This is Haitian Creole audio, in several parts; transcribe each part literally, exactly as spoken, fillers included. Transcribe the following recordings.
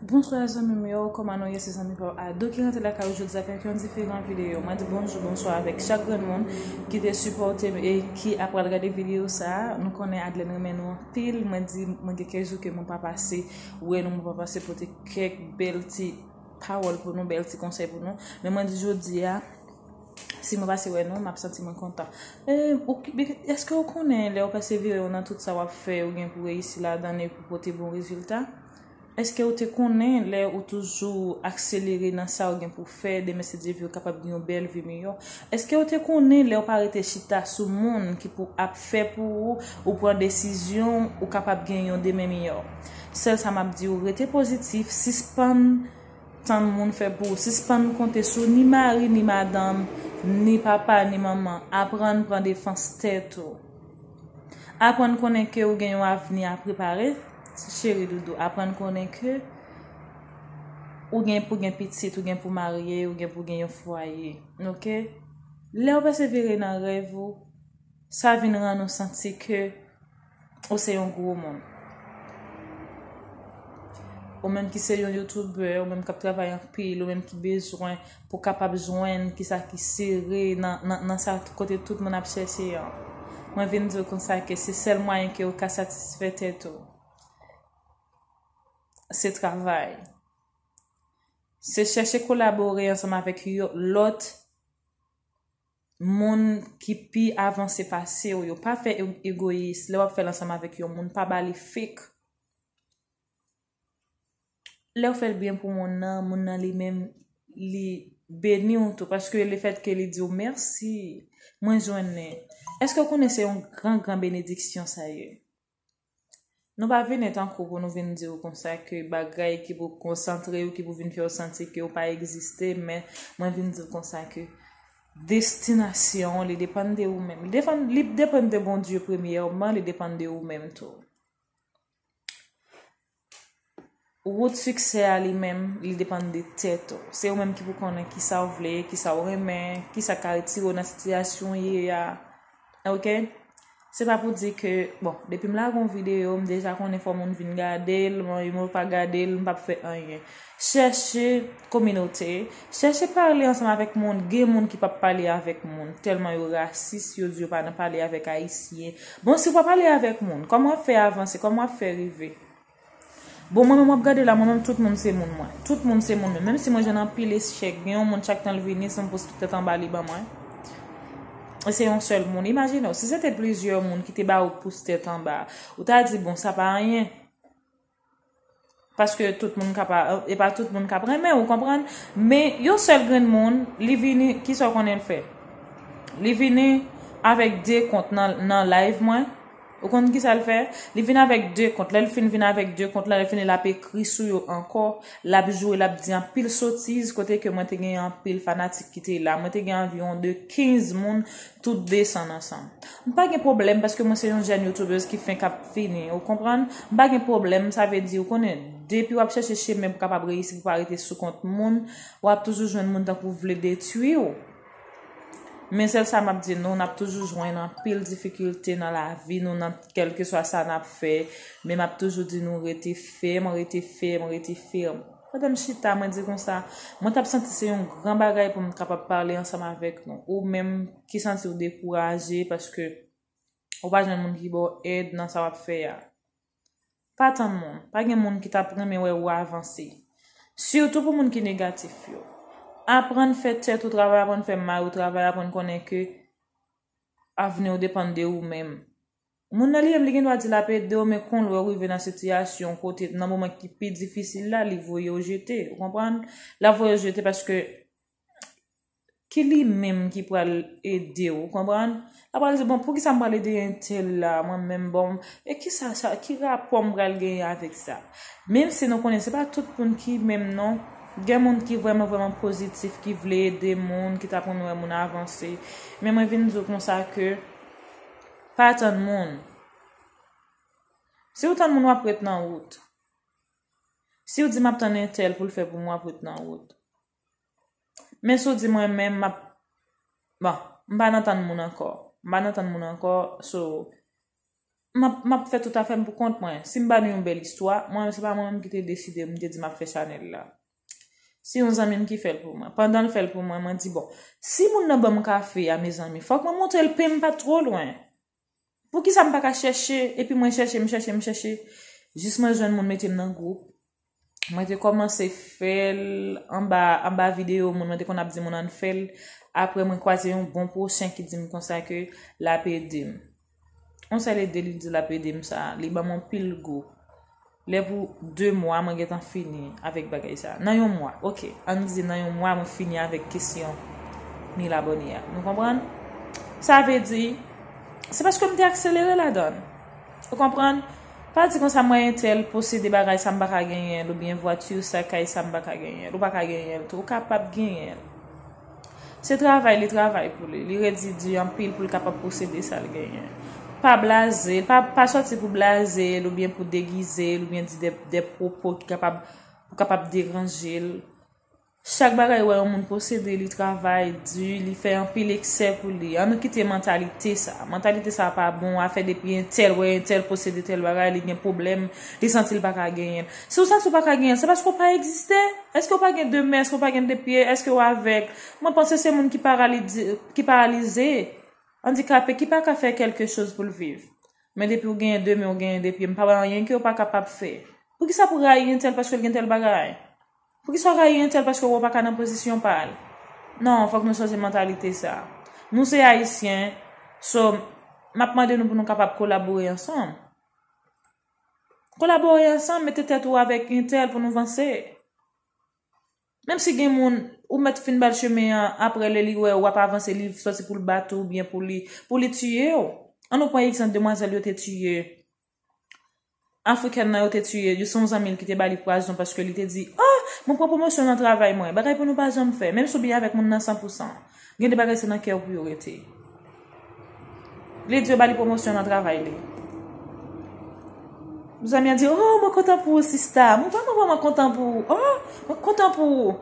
Bonswa zanmi m yo, kòman nou ye? Se zanmi pa w Ado ki rantre lakay ou jodi a avèk yon diferan videyo. Mwen di bonjou, bonswa avèk chak grenn moun ki te sipòte m e ki ap pral gade videyo sa a. Nou konnen Adlèn renmen nou anpil. Mwen di, mwen gen kèk jou ke mwen pa pase wè nou, mwen pa pase pote kèk bèl ti pawòl pou nou, bèl ti konsèy pou nou. Men mwen di jodi a, si mwen pase wè nou, m ap santi mwen kontan. E, ou ki- be- èske ou konnen lè ou pèsevere nan tout sa w ap fè, ou gen pou reyisi ladan l e pou pote bon rezilta? Èske ou te konnen lè ou toujou akselere nan sa ou gen pou fè, demen si Dye vle ou kapab gen yon bèl vi miyò? Èske ou te konnen lè ou pa rete chita sou moun ki pou ap fè pou ou, ou pran desizyon, ou kapab gen yon demen miyò? Sèl sa m ap di w, rete pozitif, sispann tann moun fè pou ou, sispann konte sou ni mari, ni madanm, ni papa, ni manman. Aprann pran defans tèt ou. Aprann konnen ke ou gen yon avni a prepare, cheri doudou. Aprann konnen ke ou gen pou gen pitit, ou gen pou marye, ou gen pou gen yon fwaye. Oke? Lè ou pèsevere nan rèv ou, sa vin rann ou santi ke ou se yon gwo moun. Ou menm ki se yon youtubè, ou menm k ap travay anpil, ou menm ki bezwen pou kapab jwenn kisa ki sere nan, nan, nan sa kote tout moun ap chèche an. Mwen vin di w konsa ke se sèl mwayen ke ou ka satisfè tèt ou. Se travay. Se chèche kolabore ansanm avèk yo, lòt moun ki pi avanse pase w yo. Pa fè e- egoyis. Lè w ap fè l ansanm avèk yon moun, pa ba li fake. Lè w fè l byen pou moun nan, moun nan li menm, li beni w tou. Paske lefètke li di w mèsi, mwen jwenn li. Èske w konnen se yon gran, gran benediksyon sa ye? Nou pa vini tankou pou nou vin di w konsa ke bagay ki pou konsantre w, ki pou vin fè w santi ke w pa egziste, men mwen vin di w konsa ke destinasyon w, li depann de ou menm. Li depann, li depann de Bondye premyèman, li depann de ou menm tou. Wout siksè a li menm, li depann de tèt ou. Se ou menm ki pou konnen kisa w vle, kisa w renmen, kisa k ka retire w nan sitiyasyon w ye a. Oke? Se pa pou di ke, bon, depi m lage yon videyo, m deja konnen fò moun vin gade l, mwen, yo pa gade l, m p ap fè anyen. Chèche kominote, chèche pale ansanm avèk moun. Gen moun ki p ap pale avèk moun, tèlman yo rasis, yo di yo pa nan pale avèk Ayisyen. Bon, si w pa pale avèk moun, kòman w ap fè avanse, kòman w ap fè rive? Bon, mwen menm w ap gade la, mwen menm tout moun se moun mwen. Tout moun se moun mwen. Menm si mwen jwenn anpil echèk, gen yon moun chak tan l vini, se yon pouse tèt anba li ban mwen. E se yon sèl moun. Imajine w, si se te plizyè moun ki te ba ou pouse tèt anba, ou ta di, bon, sa pa anyen. Paske tout moun ka pa, e pa tout moun k ap renmen, ou konprann? Men yon sèl grenn moun, li vini, kisa w konnen l fè? Li vini avèk de kont nan, nan live mwen. Ou konn kisa l fè? Li vin avèk de kont. Lè l fin vin avèk de kont la, li fini l ap ekri sou yo ankò. L ap joure, l ap di anpil sotiz, kote ke mwen te gen anpil fanatik ki te la. Mwen te gen anviwon de kenz moun, tout desann ansanm. M pa gen pwoblèm paske mwen se yon jèn youtubèz ki fenk ap vini, ou konprann? M pa gen pwoblèm, sa vle di, ou konnen, depi w ap chèche chemen pou kapab reyisi, pou pa rete sou kont moun, w ap toujou jwenn moun tankou vle detwi w. Men sèl sa m ap di nou, n ap toujou jwenn anpil difikilte nan lavi nou, nan kèlkeswa sa n ap fè. Men m ap toujou di nou rete fèm, rete fèm, rete fèm. Pandan m chita, mwen di konsa, mwen t ap santi se yon gran bagay pou m kapab pale ansanm avèk nou. Ou menm ki santi w dekouraje paske ou pa jwenn moun ki ba w èd nan sa w ap fè a. Pa tann moun. Pa gen moun ki t ap renmen wè ou avanse. Sitou pou moun ki negatif yo. Aprann fè tèt ou travay, aprann fè mari w travay, aprann konnen ke avni w depann de ou menm. Moun nan li menm, li gen dwa di l ap ede w, men konn lè w rive nan sitiyasyon kote, nan moman ki pi difisil la, li voye w jete. Ou konprann? L ap voye w jete paske ki li menm ki pral ede w, ou konprann? L ap pral di, bon, poukisa m pral ede entèl la, mwen menm, bon, e kisa sa, ki rapò m pral genyen avèk sa? Menm si nou konnen se pa tout moun ki menm non, gen moun ki vrèman, vrèman pozitif, ki vle ede moun, ki t ap renmen wè moun avanse. Men mwen vin di w konsa ke pa tann moun. Si w tann moun, w ap ret nan wout. Si w di m ap tann entèl pou l fè pou mwen, w ap ret nan wout. Men si w di mwen menm, m ap, bon, m pa nan tann moun ankò. M pa nan tann moun ankò, so, m ap, m ap fè tout afè m pou kont mwen. Si m ba nou yon bèl istwa, mwen menm se pa mwen menm ki te deside, m te di m ap fè chanèl la. Se yon zanmi m ki fè l pou mwen. Pandan l fè l pou mwen, mwen di, bon, si moun nan ban m kafe a, mezanmi, fòk mwen montre l pen m pa t twò lwen. Poukisa m pa ka chèche, epi mwen chèche, m chèche, m chèche, jis mwen jwenn moun mete m nan gwoup. Mwen te kòmanse fè l anba, anba videyo moun, mwen te konn ap di moun ann fè l. Apre, mwen kwaze yon bon pwochen ki di m konsa ke l ap ede m. Yon sèl ede li di l ap ede m sa, li ban m anpil gou. Lè pou de mwa, mwen gentan fini avèk bagay sa. Nan yon mwa, oke, ann di nan yon mwa, mwen fini avèk kesyon mil abòne a. Nou konprann? Sa vle di, se paske m te akselere ladan l. Ou konprann? Pa di konsa mwen entèl posede bagay sa m pa ka genyen l, oubyen vwati sa, kay sa m pa ka genyen l. Ou pa ka genyen l tou, ou kapab genyen l. Se travay li travay pou li. Li redi di anpil pou l kapab posede sa l genyen. Pa blaze l, pa, pa sòti pou blaze l, oubyen pou degize l, oubyen di de, de pwopo ki kapab, pou kapab deranje l. Chak bagay ou wè yon moun posede, li travay di, li fè anpil eksè pou li. Ann nou kite mantalite sa. Mantalite sa pa bon, afè depi entèl wè entèl posede tèl bagay, li gen pwoblèm, li santi l pa ka genyen l. Si w santi w pa ka genyen l, se paske w pa egziste. Èske w pa gen de men, èske w pa gen de pye, èske w avèg? Mwen panse se moun ki paralize, ki paralize, andikape, ki pa ka fè kèlke choz pou l viv. Men depi w genyen de men, w genyen de pye, m pa wè anyen ke w pa kapab fè. Poukisa pou rayi entèl paske l gen tèl bagay? Poukisa w rayi entèl paske w wè w pa ka nan pozisyon pa l? Non, fòk nou chanje mantalite sa. Nou se Ayisyen, so, m ap mande nou pou nou kapab kolabore ansanm. Kolabore ansanm, mete tèt ou avèk entèl pou nou vanse. Menm si gen moun, ou mèt fin ba l chemen an, apre lè li wè w ap avanse, li sòti pou l bat ou, oubyen pou li, pou li tiye w. Ann nou pran egzanp demwazèl yo te tiye. Afrikèn nan yo te tiye, yo se yon zanmi l ki te ba li pwazon paske li te di, oh, mwen pran pwomosyon nan travay mwen, bagay pou nou pa janm fè, menm si w byen avèk moun nan san pou san. Gen de bagay se nan kè w pou yo rete. Li di yo ba li pwomosyon nan travay li. Zanmi an di, oh, mwen kontan pou ou, sista. Mwen vrèman, vrèman kontan pou ou. Oh, mwen kontan pou ou.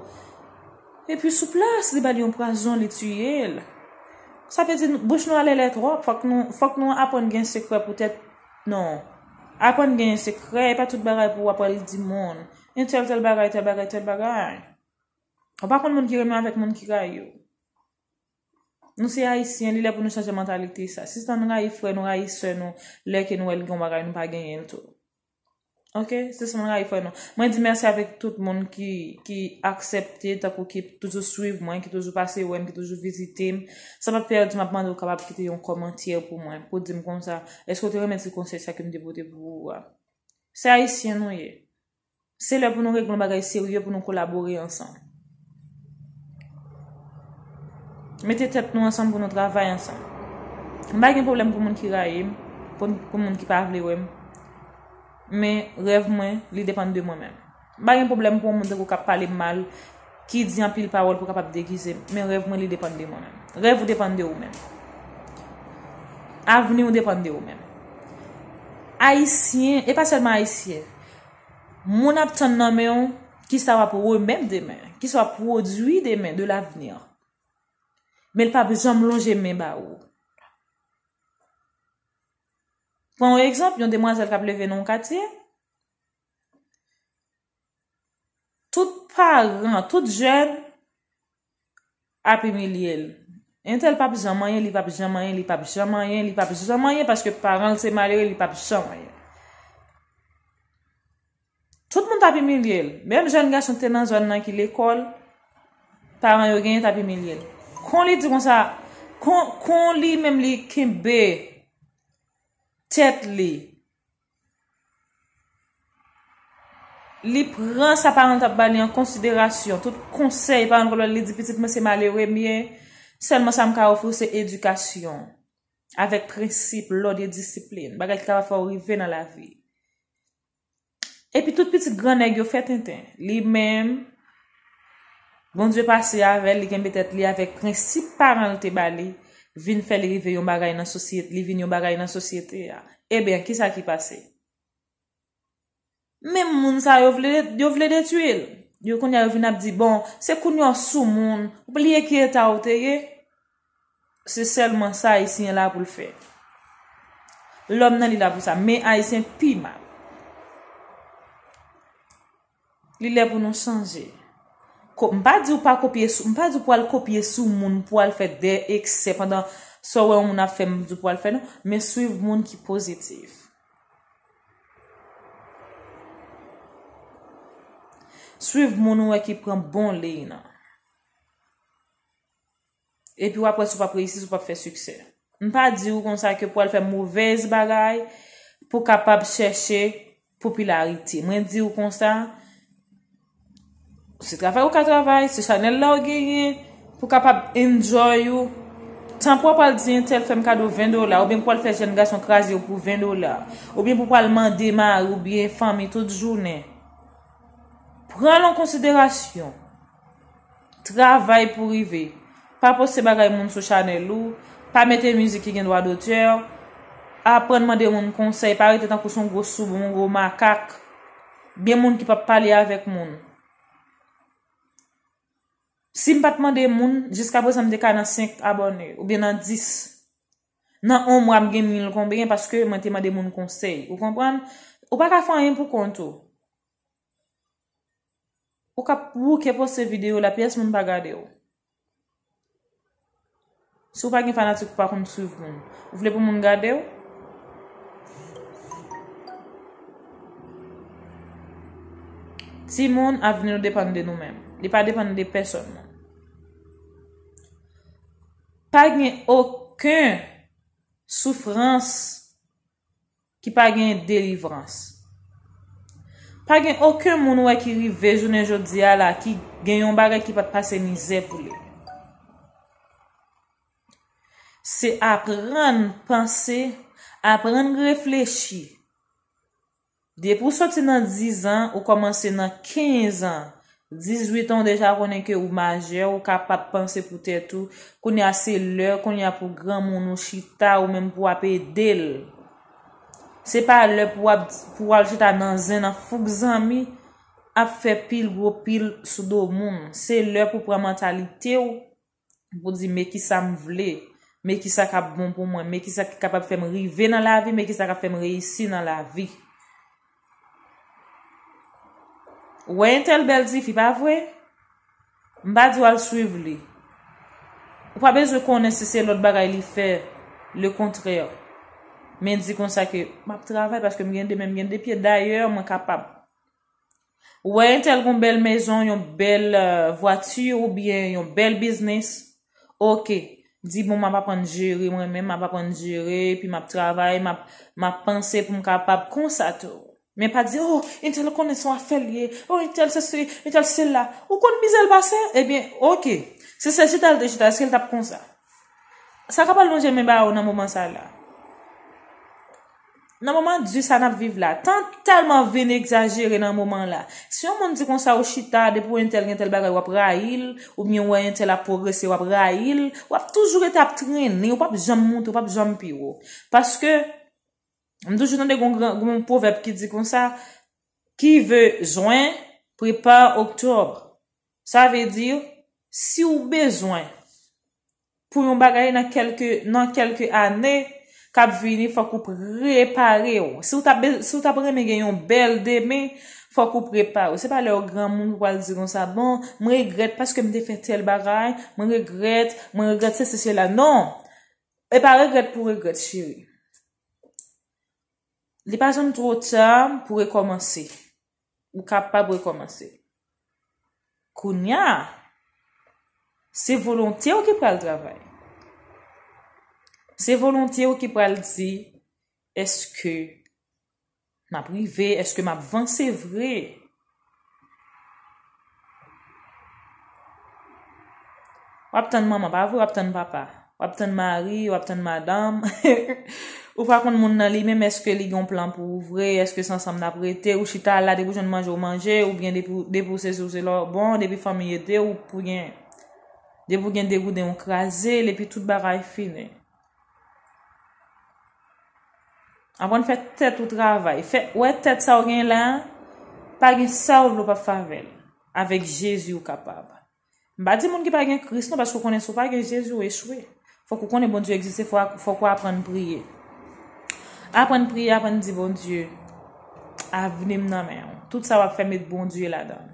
Epi sou plas, li ba li yon pwazon, li tiye l. Sa vle di, bouch nou alèlè twòp. Fòk nou, fòk nou aprann gen sekrè pou tèt. Non. Aprann gen sekrè, e pa tout bagay pou w ap al di moun. Entèl tèl bagay, tèl bagay, tèl bagay. Ou pa konn moun ki renmen avèk moun ki rayi w. Nou se Ayisyen, li lè pou nou chanje mantalite sa. Sispann rayi frè nou, rayi sè nou, lè ke nou wè l gen yon bagay, nou pa genyen l tou. Oke? Sispann rayi frè nou. Mwen di mèsi avèk tout moun ki, ki aksepte, tankou ki toujou swiv mwen, ki toujou pase wè m, ki toujou vizite m. San pa pèdi, m ap mande w kapab kite yon kòmantè pou mwen, pou di m konsa, èske w te renmen ti konsèy sa ke m te pote pou ou a? Se Ayisyen nou ye. Se lè pou nou regle yon bagay serye, pou nou kolabore ansanm. Mete tèt nou ansanm pou nou travay ansanm. M pa gen pwoblèm pou moun ki rayi m, pou, pou moun ki pa vle wè m. Men rèv mwen, li depann de mwen menm. M pa gen pwoblèm pou yon moun tankou k ap pale m mal, ki di anpil pawòl pou kapab degize m. Men rèv mwen, li depann de mwen menm. Rèv ou depann de ou menm. Avni ou depann de ou menm. Ayisyen, e pa sèlman Ayisyen. Moun ap tann nan men w, kisa w ap remèt demen, kisa w ap pwodui demen de l'avenir. Men l p ap janm lonje men ba ou. Pran yon egzanp, yon demwazèl k ap leve nan yon katye. Tout paran, tout jèn ap imilye l. Entèl p ap janm anyen, li p ap janm anyen, li p ap janm anyen, li p ap janm anyen, paske paran l se malere, li p ap janm anyen. Tout moun t ap imilye l. Menm jèn gason ki te nan zòn nan ki lekòl, paran yo genyen t ap imilye l. Kon li di konsa, kon, kon li menm li kenbe tèt li. Li pran sa paran l t ap ba li an konsiderasyon. Tout konsèy paran l konn ba l, li di, pitit mwen se malere m ye. Sèlman sa m ka ofri w se edikasyon. Avèk prensip, lòd e disiplin. Bagay ki kapab fè w rive nan lavi. Epi tout pitit gran nèg yo fè tenten. Li menm, Bondye pase avè l, li kenbe tèt li avèk prensip paran l te ba li, vin fè li rive yon bagay nan sosyete, li vin yon bagay nan sosyete a. Ebyen, kisa ki pase? Menm moun sa yo vle, yo vle detwi l. Yo kounye a yo vin ap di, bon, se kounye a w sou moun, ou bliye ki eta w te ye? Se sèlman sa Ayisyen la pou l fè. Lòm nan li la pou sa, men Ayisyen pi mal. Li lè pou nou chanje. Ko- M pa di w pa kopye sou, m pa di w pou al kopye sou moun, pou al fè de eksè pandan sa w wè yon moun ap fè, m di w pou al fè non, men swiv moun ki pozitif. Swiv moun ou wè ki pran bon liy nan. Epi w ap wè si w p ap reyisi, si w p ap fè siksè. M pa di w konsa ke pou al fè movèz bagay pou kapab chèche popilarite. Mwen di w konsa, se travay ou ka travay, se chanèl la ou genyen, pou kapab enjoy ou. Tanpri w ap al di entèl fè m kado ven dola, oubyen pou al fè jèn gason kraze w pou ven dola, oubyen pou pral mande mari oubyen fanmi tout jounen. Pran l an konsiderasyon. Travay pou rive. Pa poste bagay moun sou chanèl ou. Pa mete mizik ki gen dwa dotè. Aprann mande moun konsèy. Pa rete tankou se yon gwo soub, yon gwo makak. Gen moun ki p ap pale avèk moun. Si m pa t mande moun, jiska prezan m te ka nan senk abòne, oubyen nan dis. Nan yon mwa, m gen mil konbyen, paske mwen te mande moun konsèy. Ou konprann? Ou pa ka fè anyen pou kont ou. Ou ka bouke poste videyo la, pyès moun pa gade w. Si w pa gen fanatik, ou pa konn swiv moun. Ou vle pou moun gade w? Timoun, avni nou depann de nou menm. Li pa depann de pèsòn non. Pa gen okenn soufrans ki pa gen delivrans. Pa gen okenn moun ou wè ki rive jounen jodi a la ki gen yon bagay ki pa t pase mizè pou li. Se aprann panse, aprann reflechi. Depi w soti nan diz an, ou kòmanse nan kenz an, dizuit an, ou deja konnen ke ou majè, ou kapab panse pou tèt ou. Kounye a se lè, kounye a pou granmoun ou chita, ou menm pou w ap ede l. Se pa lè pou w ap, pou w al chita nan zen, nan fouk zanmi, ap fè pil gwo pil sou do moun. Se lè pou pran mantalite w, pou di, men kisa m vle, men kisa k ap bon pou mwen, men kisa ki kapab fè m rive nan lavi, men kisa k ap fè m reyisi nan lavi. Ou wè entèl bèl tifi, pa vre? M pa di w al swiv li. Ou pa bezwen konnen si se lòt bagay li fè, le kontrè. Men di konsa ke m ap travay paske m gen de men, m gen de pye. Dayè, mwen kapab. Ou wè entèl gon bèl mezon, yon bèl, euh, vwati oubyen yon bèl biznis. Oke. Di, bon, m ap aprann jere mwen menm, m ap aprann jere, epi m ap travay, m ap, m ap panse pou m kapab konsa tou. Men pa di, oh, entèl konnen se yon afè l ye, oh, entèl se si, entèl se la. Ou konn mizè l pase? Ebyen, oke. Si se chita l te chita, èske l t ap konsa? Sa ka pral lonje men ba ou nan moman sa la. Nan moman di sa n ap viv la, tan tèlman vin egzajere nan moman la. Si yon moun di konsa ou chita, depi w entèl gen tèl bagay, w ap rayi l, oubyen w wè entèl ap pwogrese, w ap rayi l, w ap toujou rete ap trennen, ou p ap janm monte, ou p ap janm pi wo. Paske, m toujou tande gon gran, gon pwovèb ki di konsa, qui veut juin, prépare octobre. Sa vle di, si w bezwen pou yon bagay nan kèlke, nan kèlke ane k ap vini, fòk ou prepare w. Si w t ap be-, si w t ap renmen gen yon bèl demen, fòk ou prepare w. Se pa lè w granmoun pou w al di konsa, bon, mwen regrèt paske m te fè tèl bagay, mwen regrèt, mwen regrèt sesi, sela. Non! E pa regrèt pou regrèt, cheri. Li pa janm twò ta pou rekòmanse. Ou kapab rekòmanse. Kounye a, se volonte w ki pral travay. Se volonte w ki pral di, èske m ap rive? Èske m ap vanse vre? W ap tann manman, pa vre? W ap tann papa. W ap tann mari, w ap tann madanm. Ou pa konn moun nan li menm, èske li gen yon plan pou ou vre? Èske se ansanm n ap rete? Ou chita la, depi w jwenn manje, ou manje, oubyen depi, depi w sesi, ou se lò, bon, depi fanmi ede w, pou gen, depi w gen de gouden, ou kraze l, epi tout bagay fini. Aprann fè tèt ou travay. Fè, wè tèt sa w gen la, pa gen sa w vle w p ap fè avè l. Avèk Jezi ou kapab. M pa di moun ki pa gen Kris non, paske w konnen si w pa gen Jezi, w echwe. Fòk ou konnen Bondye egziste, fò, fòk ou aprann priye. Aprann priye, aprann di Bondye, avni m nan men w. Tout sa w ap fè, met Bondye ladan l.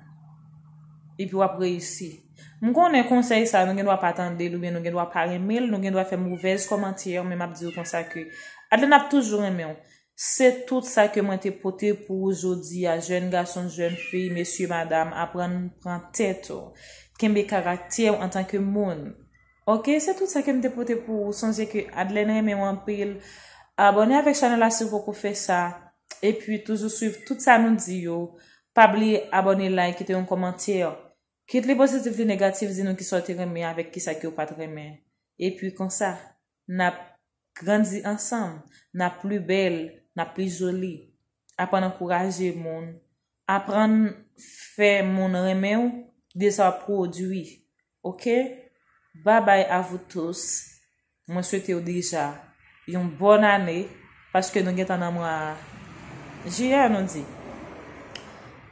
Epi w ap reyisi. M konnen konsèy sa, nou gen dwa pa tande l oubyen nou gen dwa pa renmen l, nou gen dwa fè movèz kòmantè, men m ap di w konsa ke Adlène ap toujou renmen w. Se tout sa ke mwen te pote pou ou jodi a, jèn gason, jèn fi, mesye, madam, aprann pran tèt ou. Kenbe karaktè w antanke moun. Oke, se tout sa ke m te pote pou ou. Sonje ke Adlène renmen w anpil. Abòne avèk chanèl la si w poko fè sa. Epi toujou swiv tout sa nou di yo. Pa bliye abòne, like, kite yon kòmantè. Kit li pozitif, li negatif, di nou kisa w te renmen avèk kisa ke w pa t renmen. Epi konsa, n ap grandi ansanm, n ap pli bèl, n ap pli joli. Aprann ankouraje moun, aprann fè moun renmen w de sa w ap pwodui. Oke? Bye bye à vous tous. Mwen swete w deja yon bòn ane, paske nou gentan nan mwa jiyè, nou di.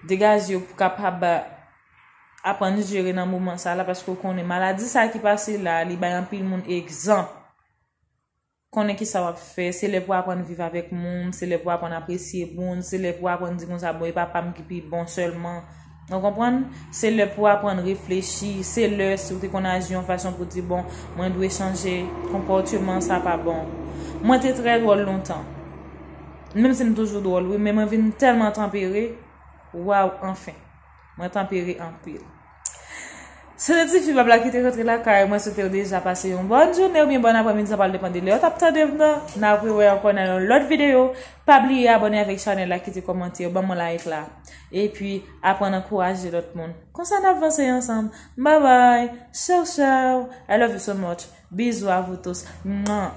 Degaje w pou kapab aprann jere nan moman sa la, paske w konnen maladi sa ki pase la, li bay anpil moun egzanp. Konnen kisa w ap fè, se lè pou aprann viv avèk moun, se lè pou aprann apresye moun, se lè pou aprann di konsa, bon, e papa m ki pi bon sèlman. Ou konprann? Se lè pou aprann reflechi, se lè si w te konn aji yon fason pou di, bon, mwen dwe chanje, konpòteman sa pa bon. Mwen te trè dwòl lontan. Menm si m toujou dwòl, wi, men mwen vin tèlman tanpere, waw, anfen. Mwen tanpere anpil. Se te tifi pap la ki te rantre lakay mwen, swete w deja pase yon bòn jounen oubyen bòn aprèmidi, sa pral depann de lè w t ap tande m nan. N ap rewè ankò nan yon lòt videyo. Pa bliye abòne avèk chanèl la, kite kòmantè, ban mwen like la. Epi, aprann ankouraje lòt moun. Konsa n ap vanse ansanm. Bye bye. Chow chow. I love you so much. Bisous à vous tous. Mwa.